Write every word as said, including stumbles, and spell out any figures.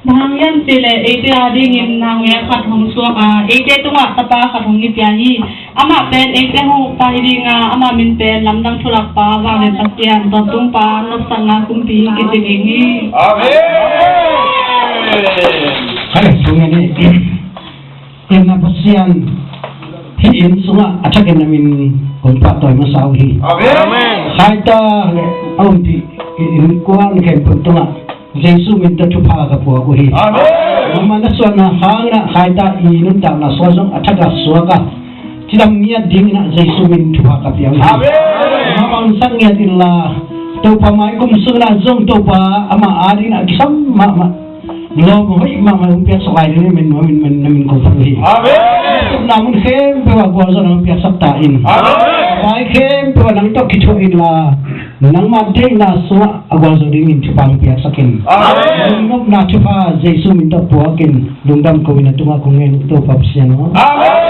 Bang hang hiam cih leh eite adingin naungek khat hong suak a, eite tungah tapa khat hong kipia hi. Amah pen eite hong ukpa hi ding a, ama min pen Lamdang Thulakpa, Vanglian Pasian, Tawntung Pa, Nopsakna Kumpi kici ding hi. Amen. Hale, tung en ni. Itna Pasian hih inn sungah a thakin na min kong pahtawi masa uh hi. Amen. Khaita le a umpi innkuan khempeuh tungah Jesu min tawh thupha ka puak uh hi. Amen. Nangmah na suahna hangin ah Khaita i nuntakna suak zong a thak a suak a cidam ngiat dingin ah Jesu min thupha ka pia uh hi. Amen. Nangmah hong sak ngiat inla, Topa mai kum sungin ah zong Topa amah adingin ah kisam mahmah, lawm hoih mahmah hong piaksak lai dingin min, min, min, min kong phat uh hi. Amen. Tupna mun khempeuh ah gualzawhna hong piaksak ta in. Amen. Vai khempeuh ah nang tawh kithuah inla, nangmah deihna sungah a gualzo dingin thupha hong piaksak in. Amen. Nopna thupha Jesu min tawh puak in, lungdam ko in a tungah kong ngen uh Topa Pasian aw. Amen.